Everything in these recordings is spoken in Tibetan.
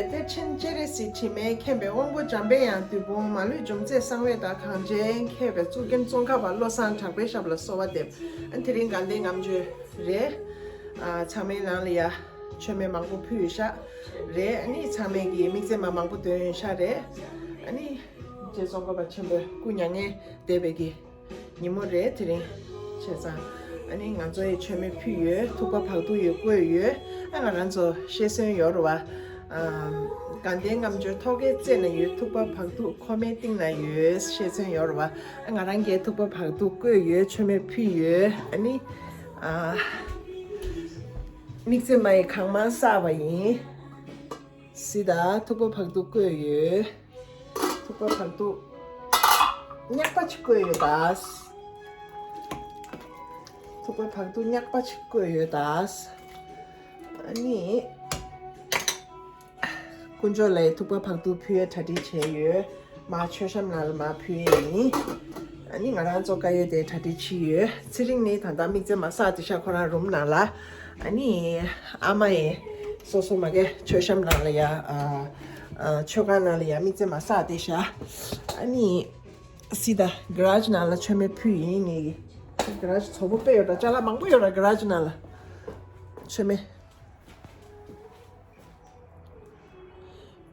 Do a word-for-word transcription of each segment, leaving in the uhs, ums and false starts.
གཏེར་ཆེན་སྤྱན་རས་གཟིགས་དྲི་མེད་མཁྱེན་པའི་དབང་པོ་འཇམ་དཔལ་དབྱངས་བདུད་དཔུང་མ་ལུས་འཇོམས་མཛད་གསང་བའི་བདག་གངས་ཅན་མཁས་པའི་གཙུག་རྒྱན་ཙོང་ཁ་པ་བློ་བཟང་གྲགས་པའི་ཞབས་ལ་གསོལ་བ་འདེབས། ཨ་དེ་རིང་དགའ་ལྡན་ལྔ་མཆོད་རེད། ཨ་ཚང་མའི་ནང་ལ་ཡ་མཆོད་མེ་མང་པོ་ཕུལ་ཡོད་ཤག་རེད། ཨ་ནི་ཚང་མས་ཀྱི་དམིགས་བརྩེ་མ་མང་པོ་འདོན་ཡོད་ཤག་རེད། ཨ་ནི་རྗེ་ཙོང་ཁ་པ་ཆེན་པོའི་སྐུ་མྱ་ངན་འདས་པའི་གི་ཉིན་མོ་རེད་དེ་རིང་། བྱས་ཙང་ཨ་ནི་ང་ཚོ་ཡི་མཆོད་མེ་ཕུལ་ཡོད། ཐུག་པ་བག་ཐུག་ཡོད་བཀོད་ཡོད། ཨ་ང་རང་ཚོ་ཤེས་སོན་ཡོད་རེད་བ། ཨམ། དགའ་ལྡན་ལྔ་མཆོད་ཐོག་ཁའི་རྩེ་ན་ཡོད། ཐུག་པ་བག་ཐུག་ཁོག་མའི་གཏིང་ན་ཡོད། ཤེས་སོན་ཡོད་རེད་བ། ཨ་ང་རང་གིས་ཐུག་པ་བག་ཐུག་བཀོད་ཡོད། མཆོད་མེ་ཕུལ་ཡོད། ཨ་ནི་ཨ་དམིགས་བརྩེ་མ་ཡི་གང་མང་བསགས་པ་ཡིན། སི་ད་ཐུག་པ་བག་ཐུག་བཀོད་ཡོད། ཐུག་པ་བག་ཐུག་ཉག་པ་ཅིག་བཀོད་ཡོད་ད། ཐུག་པ་བག་ཐུག་ཉག་པ་ཅིག་བཀོད་ཡོད་ད། ཨ་ནི། དཀོན་མཆོག་ལ་ཐུག་པ་བག་ཐུག་ཕུལ་ཡས་གྲ་སྒྲིག་བྱས་ཡོད། མ་མཆོད་བཤམས་ནང་ལ་མ་ཕུལ་ཡས་ཡིན། ཨ་ནི་ང་རང་ཚོ་དཀར་ཡོལ་དེ་གྲ་སྒྲིག་བྱས་ཡོད། ཚེ་རིང་ནི་ད་ལྟ་དམིགས་བརྩེ་མ་བསགས་དེ་ཤག་ཁོ་རང་རུམ་ནང་ལ། ཨ་ནི་ཨ་མ་ཡིས་སོ་སོ་མ་གི་མཆོད་བཤམས་ནང་ལ་ཡ། ཨ་ཨ་མཆོད་ཁང་ནང་ལ་ཡ་དམིགས་བརྩེ་མ་བསགས་དེ་ཤག་ཨ་ནི་སི་ད་ག་ར་ཇི་ནང་ལ་མཆོད་མེ་ཕུལ་ཡིན། ངེད་ཀྱི་ག་ར་ཇི་བཙོག་པོ་དཔེ་ཡོད་ད། ཅ་ལག་མང་པོ་ཡོད་ད་ག་ར་ཇི་ནང་ལ། མཆོད་མེ་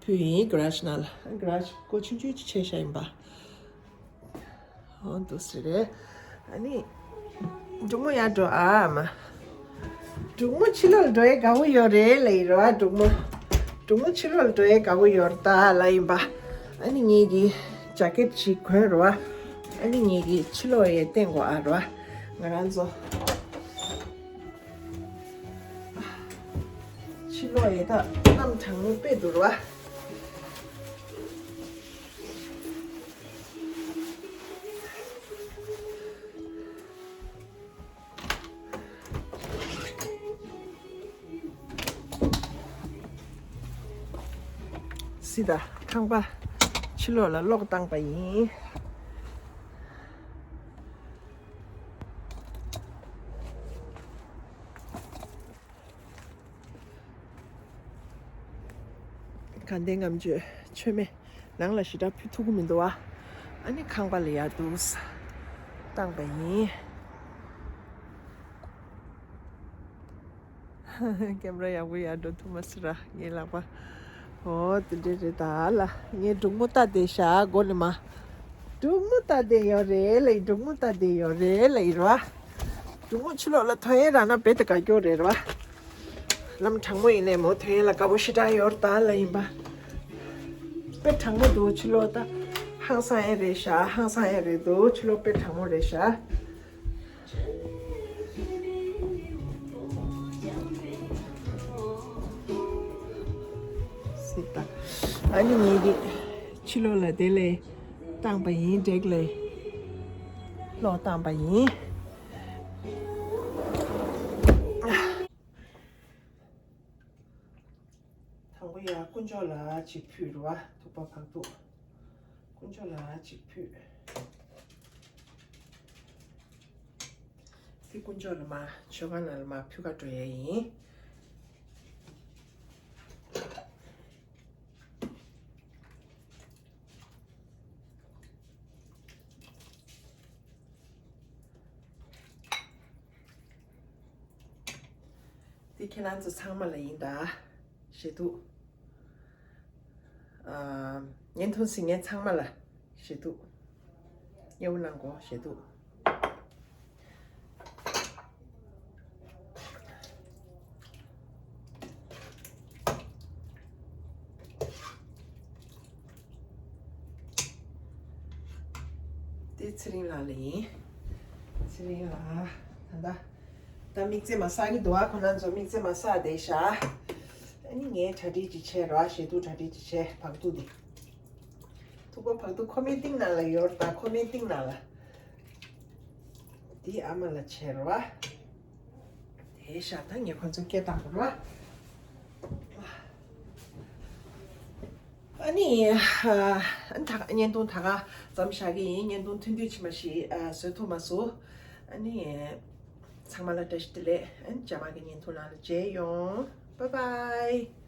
ཕུལ་ཡིན། ག་ར་ཇི་ནང་ལ། ག་ར་ཇི་སྒོ་ཆུང་ཆུང་ཅིག་ཕྱེ་བཞག་ཡིན་པ། འོ་འདུག་སེ་རེད། ཨ་ནི་འབྲུག་མོ་ཡར་འགྲོ་ཨ་མ། འབྲུག་མོ་ཕྱི་ལོགས་ལ་འགྲོ་ཡས་དགའ་པོ་ཡོད་རེད་ལབ་ཡིན་རོ་ཨ། འབྲུག་མོ། འབྲུག་མོ་ཕྱི་ལོགས་ལ་འགྲོ་ཡས་དགའ་པོ་ཡོད་རེད་ད་ལབ་ཡིན་པ། ཨ་ནི་ངེད་ཀྱི་ཇ་ཀེད་ཅིག་གོན་རོ་ཨ། ཨ་ནི་ངེད་ཀྱི་ཕྱི་ལོགས་ཡས་བསྟན་དགོས་ཨ་རོ་ཨ། ང་རང་ཚོ་ཕྱི་ལོགས་ཡས་ད་གནམ་གྲང་མོ་དཔེ་འདུག་རོ་ཨ། སི་ད་ཁང་པ་ཕྱི་ལོགས་ལ་གློག་བཏང་པ་ཡིན། དགའ་ལྡན་ལྔ་མཆོད་མཆོད་མེ་ནང་ལ་ཞེ་དྲག་ཕུལ་ཐུབ་ཀྱི་མི་འདུག་ཨ། ཨ་ནི་ཁང་པ་ལ་ཡར་འདུག་སེ་བཏང་པ་ཡིན། ཀེམ་ར་ཡག་པོ་ཡར་འགྲོ་ཐུབ་མ་སོང་ར་ངའི་ལག་པ། འོ་དེ་འདྲ་རེད་ད་ལ། ངས་འབྲུག་མོ་ལྟ་བསྡད་ཤག་སྒོ་ནས་མ། འབྲུག་མོ་ལྟ་བསྡད་ཡོད་རེད་ལབ་ཡིན། འབྲུག་མོ་ལྟ་བསྡད་ཡོད་རེད་ལབ་ཡིན་ར། འབྲུག་མོ་ཕྱི་ལོགས་ལ་ཐོན་ཡས་རག་ན་རྦད་དེ་དགའ་སྐྱོ་རེད་ར། ལམ་གྲང་མོ་ཡིན་ནའི་མོ་ཐོན་ཡས་ལ་དགའ་པོ་ཞེ་དྲག་ཡོད་རེད་ད་ལབ་ཡིན་པ། དཔེ་གྲང་མོ་འདུག་ཕྱི་ལོགས་ད། ཧང་སང་ཡས་རེད་ཤག་ཧང་སང་ཡས་རེད་འདུག་ཕྱི་ལོགས་དཔེ་གྲང་མོ་རེད་ཤག་སྲིད་པ། ཨ་ནི་ངེད་ཀྱིས་ཕྱི་ལོགས་ལ་དེ་ལས་བཏང་པ་ཡིན། འགྲེག་ལས་གློག་བཏང་པ་ཡིན། དང་པོ་ཡ་དཀོན་མཆོག་ལ་ཅིག་ཕུལ་རོ་ཨ། ཐུག་པ་བག་ཐུག་དཀོན་མཆོག་ལ་ཅིག་ཕུལ། དེ་དཀོན་མཆོག་ལ་མ་མཆོད་ཁང་ནང་ལ་མ་ཕུལ་ག་འགྲོ་ཡས་ཡིན། འདི་ཁྱེད་རང་ཚོ་ཚང་མ་ལ་ཡིན་ད། ཞེ་ཐུག་ཨ། བརྙན་ཐུང་གཟིགས་མཁན་ཚང་མ་ལ་ཞེ་ཐུག་མཉེས་པོ་གནང་གོ་ཞེ་ཐུག་འདི་ཚེ་རིང་ལགས་ལ་ཡིན། ཚེ་རིང་ལགས་ད་ལྟ། ད་དམིགས་བརྩེ་མ་བསགས་ཀྱི་འདུག་ཨ། ཁོ་རང་ཚོ་དམིགས་བརྩེ་མ་བསགས་བསྡད་ཤག་ཨ་ནི་ངས་གྲ་སྒྲིག་ཅིག་བྱས་རོགས། ཞེ་ཐུག་གྲ་སྒྲིག་ཅིག་བྱས། བག་ཐུག་འདི། ཐུག་པ་བག་ཐུག་ཁོག་མའི་གཏིང་ནང་ལ་ཡོད་རེད་ད། ཁོག་མའི་གཏིང་ནང་ལ། འདི་ཨ་མ་ལ་བྱས་རོགས། དེ་ཤག་ད་ངས་ཁོ་ཚོ་སྐད་བཏང་དགོས་རེད་བ། ཨ་ནི། ཨ་ད་བརྙན་ཐུང་ད་ག་ཙམ་བཞག་གི་ཡིན། བརྙན་ཐུང་ཐུང་ཐུང་ཕྱི་མ་ཞིག་ཨ་བཟོ་ཐུབ་མ་སོང་། ཨ་ནི། ཚང་མ་ལ་བཀྲ་ཤིས་བདེ་ལེགས། ཨ་ནི་རྗེས་མ་གི་བརྙན་ཐུང་ནང་ལ་མཇལ་ཡོང་། Bye bye།